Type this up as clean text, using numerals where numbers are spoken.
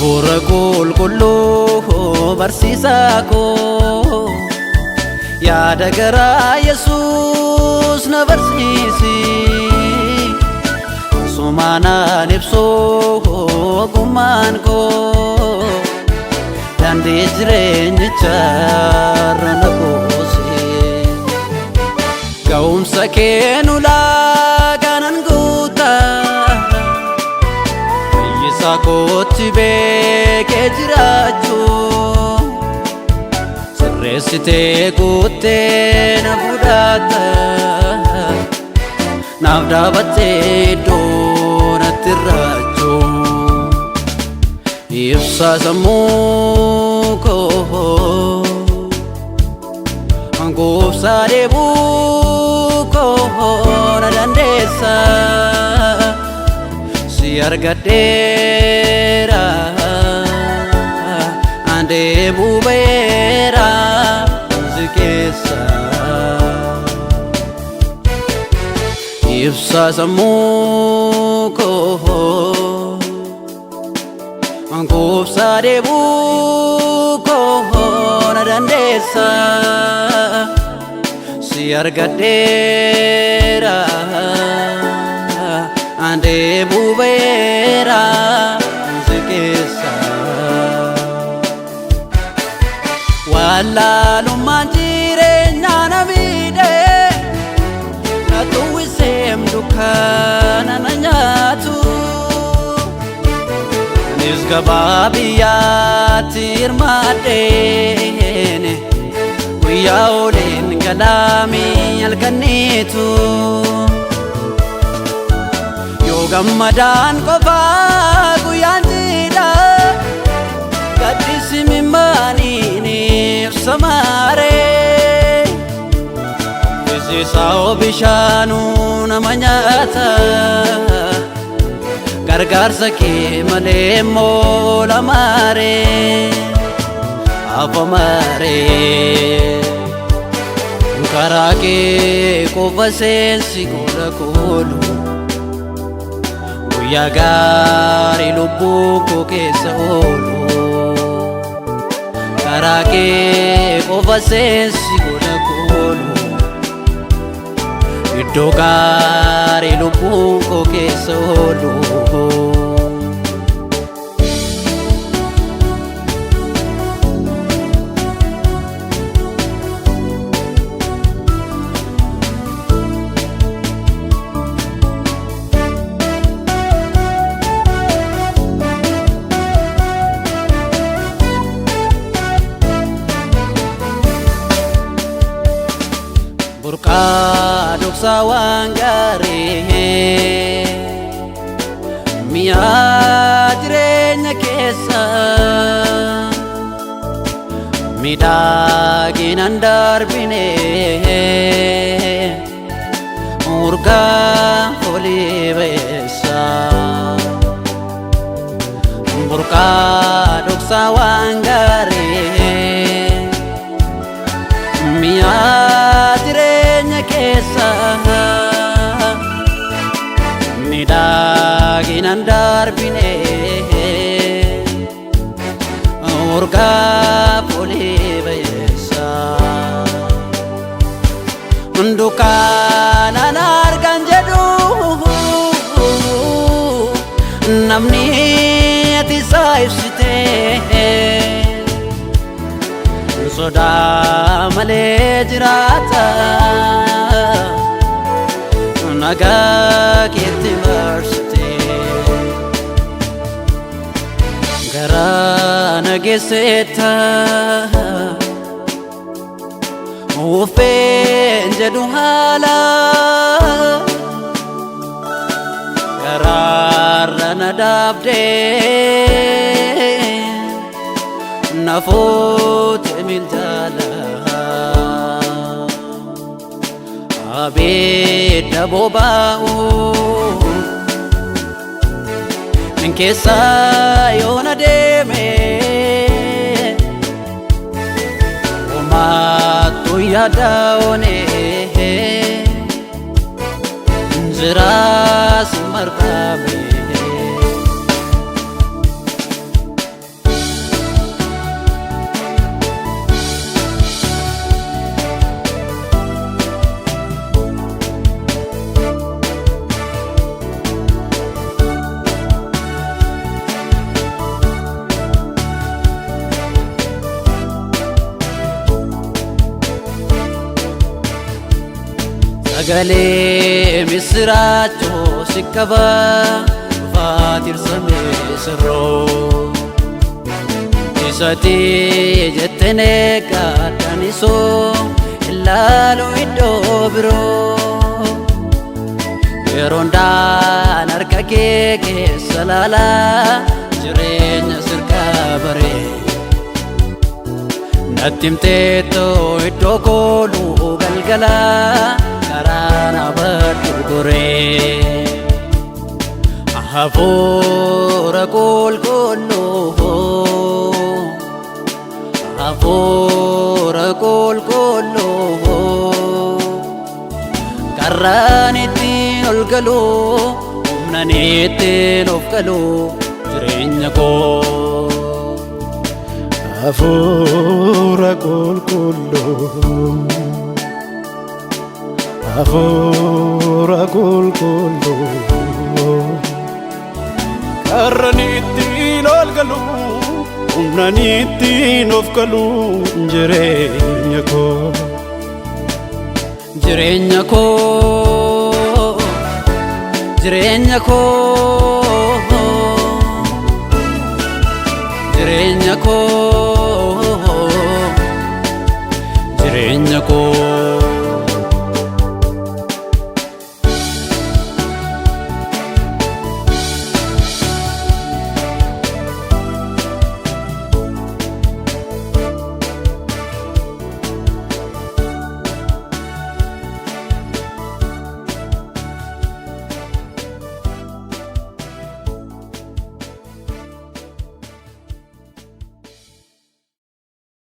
Hafuura qulqulluu barsiisaa koo, yaada garaa Yesuus na barsiisi. Sumaanaan ibsuu ogummaan koo, daandii jireenyicharra na buusi. Ga'umsa kee nu laaganan guuta, fayyisaa kootti beekee jiraachuu. Sirreessitee guuttee na fudhata, naaf dhaabattee iddoo natti irraachuu. Ibsaa sammuu koo, gooftaa dheebuu koo na dandeessa. Si argadheera, andeemuu ba'eera si keessa. Ibsaa sammuu koo, gooftaa dheebuu koo na dandeessa. Si argadheera, andeemuu ba'eera si keessa. Wallaalummaan jireenyaa na miidhe, na tuwwiseem dukkaana na nyaatu. Anis gabaa biyyaatti hirmaadheen, guyyaa ooleen galaamii halkanniitu. Yoo gammadaan qofaa guyyaan jiidha, gaddisi mimmaaniin ibsa maaree. Fisiisaa bishaanuu nama nyaata, gargaarsa kee malee moola maaree, afa maaree. Karaa kee qofa seensi gola koolu, guyyaa gaarii lubbuu koo keessa oolu. Karaa kee qofa seensi gola koolu, iddoo gaarii lubbuu koo keessa oolu. Burqaa dhoksaa waan gaarii, mi'aa jireenya keessa, miidhaginaan darbine, urgaa foolii ba'eessa. Burqaa dhoksaa waan gaarii, mi'aa jireenya keessa, miidhaginaan darbine, urgaa foolii ba'eessa. Dukkaanaan argan jedhu namni ati isaa ibsite, sodaa malee jiraata nagaa keetti marsite. Garaa na geessetta, uffeen jedhu haala karaarra na dhaabdee, na fuute miljaala. Abidda boba'u keessa yoona deeme, homaattu yaadaa'oone jiraas marfame. Sagalee misiraachoo si qaba dhufaatirsamee sirroo. Isati jettene gaadhanisoo ilaalu iddoo biroo. Yeroon daan harka kee keessa laalaa jireenya sirkaa baree. Natti himteetoo iddoo kooluu galgalaa karaa na baddu goree. Hafuura qulqulluu, hafuura qulqulluu, karaan ittiin ol galuu, humnaan ittiin of galuu jireenya koo. Hafuura qulqulluu, hafuura qulqulluu, karaan ittiin ol galu, humnaan ittiin of galu jireenya koo. Jireenya koo, jireenya koo, jireenya koo, jireenya koo.